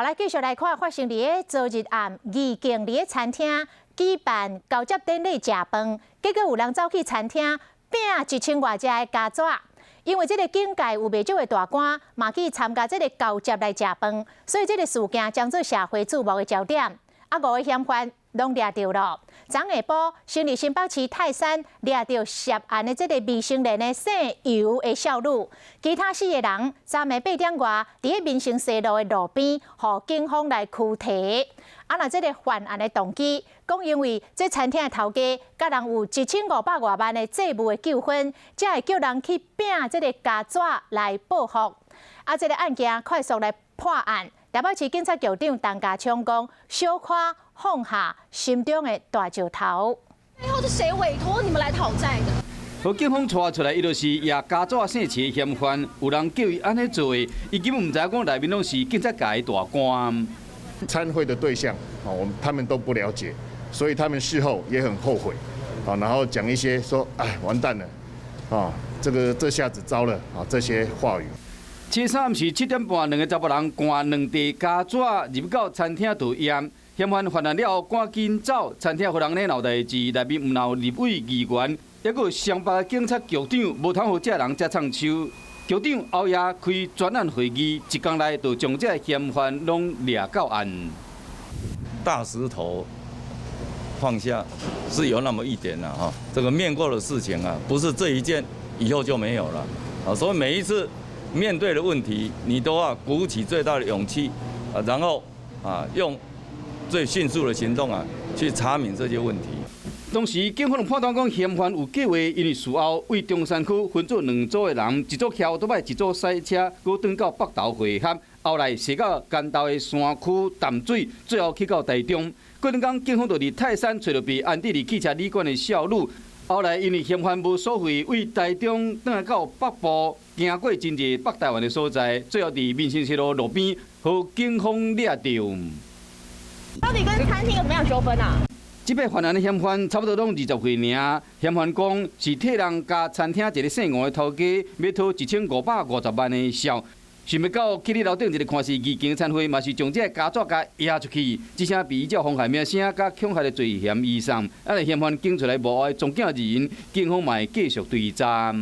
好來，繼續來看發生佇咧昨日暗，義敬佇咧餐廳舉辦交接典禮食飯，結果有人走去餐廳拚一千外隻的膠紙。因為這个警界有袂少的大官，嘛去參加這个交接來食飯，所以這个事件將做社會矚目的焦點。啊，五个嫌犯攏掠著囉。昨下晡，先佇新北市泰山掠著涉案的這个未成年的姓尤的少女，其他四个人昨暝8點外，佇咧民生西路的路邊，予警方來拘提。啊，若這个犯案的動機，講因為這餐廳的頭家佮人有1500外萬的債務的糾紛，才會叫人去拚這个膠紙來報復。啊，這个案件快速來破案。台北市警察局長陳家聰講，小可放下心中的大石頭。背後是誰委託你們來討債的？予警方帶出來，伊就是攑膠紙姓錢的嫌犯，有人叫伊按呢做的，伊根本毋知影講內面攏是警察界的大官。參會的對象，啊，我們他們都不了解，所以他們事後也很後悔，啊，然後講一些說，哎，完蛋了，啊，這個這下子糟了，啊，這些話語。初三暗時7點半，兩个查埔人攑兩袋膠紙入到餐廳度驗，嫌犯犯案了後趕緊走，餐廳予人咧鬧代誌，內面毋但有立委議員，抑閣有雙北警察局長，無通予這人遮藏手。局長後夜開專案會議，一工內就將這嫌犯攏掠到案。大石頭放下是有那麼一點啦，哈，這個面過的事情啊，不是這一件以後就沒有了，啊，所以每一次面對的問題，你都要鼓起最大的勇氣，啊，然後啊，用最迅速的行動啊，去查明這些問題。當時警方判斷講，嫌犯有計劃，因為事後為中山區分做兩組的人，一組騎歐多擺，一組賽車，閣轉到北投會合，後來駛到關島的山區淡水，最後去到台中。過兩工，警方就佇泰山揣著被安置佇汽車旅館的少女。後來因為嫌犯無所費，為台中轉來到北部，經過真濟北台灣的所在，最後佇民生西路路邊，予警方掠著。到底跟餐廳有什麼樣糾紛啊？這擺犯案的嫌犯差不多攏20歲爾，嫌犯講是替人共餐廳一个姓吳的頭家欲討1550萬的數，想袂到去你樓頂一个看似義經餐會，嘛是將這个膠紙共掖出去，這聲被依照妨害名聲佮恐嚇的罪嫌移送。啊，嫌犯檢出來無愛宗教二人，警方嘛會繼續追查。